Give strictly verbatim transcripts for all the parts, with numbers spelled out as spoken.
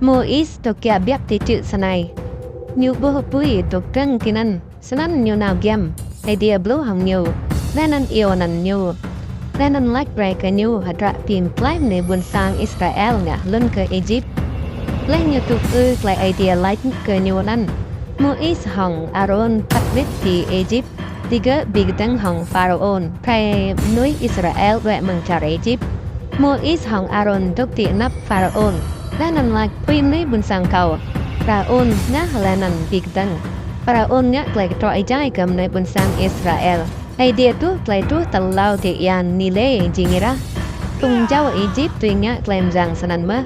Môis dôk kiă biăp ti čư̆ Sinai. Ñu ƀuh pui dôk trơ̆ng tinăn, snăn ñu nao giăm. Aê Diê blŭ hŏng ñu, leh anăn iêu anăn ñu. Leh anăn lač brei kơ ñu hdră bi mtlaih mnuih ƀuôn sang Israel ngă hlŭn kơ Êjip. Leh ñu tŭ ư klei Aê Diê lač kơ ñu anăn, Môis hŏng Arôn phat wĭt ti Êjip. Digơ̆ bi kdơ̆ng hŏng Pharaôn brei mnuih Israel đuĕ mơ̆ng čar Êjip. Môis hŏng Arôn dôk ti anăp Pharaôn, leh anăn lač, Phưi mnuih ƀuôn sang kâo. Pharaôn hngah leh anăn bi kdơ̆ng. Pharaôn ngă klei ktrŏ êjai kơ mnuih ƀuôn sang Israel. Aê Diê truh klei truh tal êlâo ti êa Nile jing êrah. Phung jâo Êjip tui ngă klei mgang snăn mơh.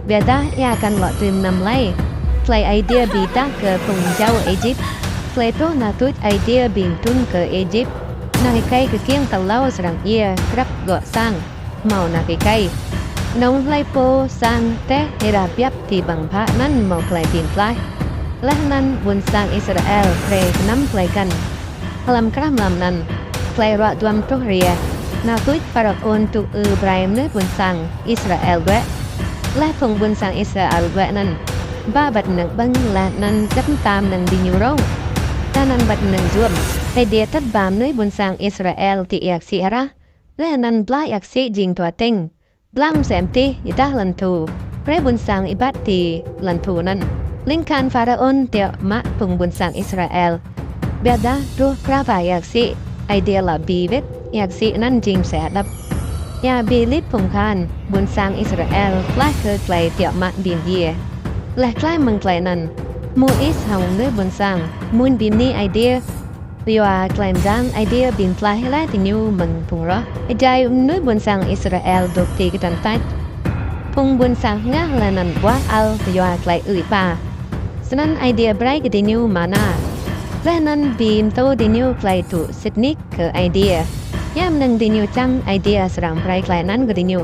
Ƀiădah êa kăn lŏ tui mnăm lei klei Aê Diê bi êdah kơ phung jâo Êjip. Klei truh anak tuč Aê Diê bi mtrŭn kơ Êjip. Anak êkei kkiêng tal êlâo srăng djiê grăp gŏ sang, mâo anak êkei. Knŏng hlei pô sang teh êrah biăp ti ƀăng bhă anăn mâo klei bi mtlaih. Leh anăn ƀuôn sang Israel brei knăm klei găn. Hlăm krah mlam anăn, klei ruă duam truh hriê. Anak tuč Pharaôn tŭ ư brei mnuih ƀuôn sang Israel đuĕ. Leh phung ƀuôn sang Israel đuĕ anăn, ba wăt mnơ̆ng ƀơ̆ng leh anăn djăp mta mnơ̆ng diñu rông. Leh anăn wăt mnơ̆ng yuôm. Aê Diê atăt ba mnuih ƀuôn sang Israel ti êa ksĭ hrah. Leh anăn blah êa ksĭ jing dua tĭng. Dlăng msĕ mtih êdah lăn thu. Brei ƀuôn sang êbat ti lăn thu anăn. Lĭng kahan Pharaôn tiŏ mă phung ƀuôn sang Israel. Ƀiădah truh krah wa êa ksĭ, Aê Diê lŏ bi wĭt êa ksĭ anăn jing msĕ hđăp. Êa bi lip phung kahan ƀuôn sang Israel tlaih kơ klei tiŏ mă bi mdjiê. Leh tlaih mơ̆ng klei anăn, Môis hŏng mnuih ƀuôn sang mmuñ bi mni Aê Diê kyua klei mgang Aê Diê bi mtlaih leh diñu mơ̆ng phung roh. Êjai mnuih ƀuôn sang Israel dôk ti kdrăn tač, phung ƀuôn sang hngah leh anăn ƀuah ăl kyua klei ư̆ êpa. Snăn Aê Diê brei kơ diñu mana. Leh anăn bi mtô diñu klei tŭ sĭt nik kơ Aê Diê. Ya mnơ̆ng diñu čiăng Aê Diê srăng brei klei anăn kơ diñu.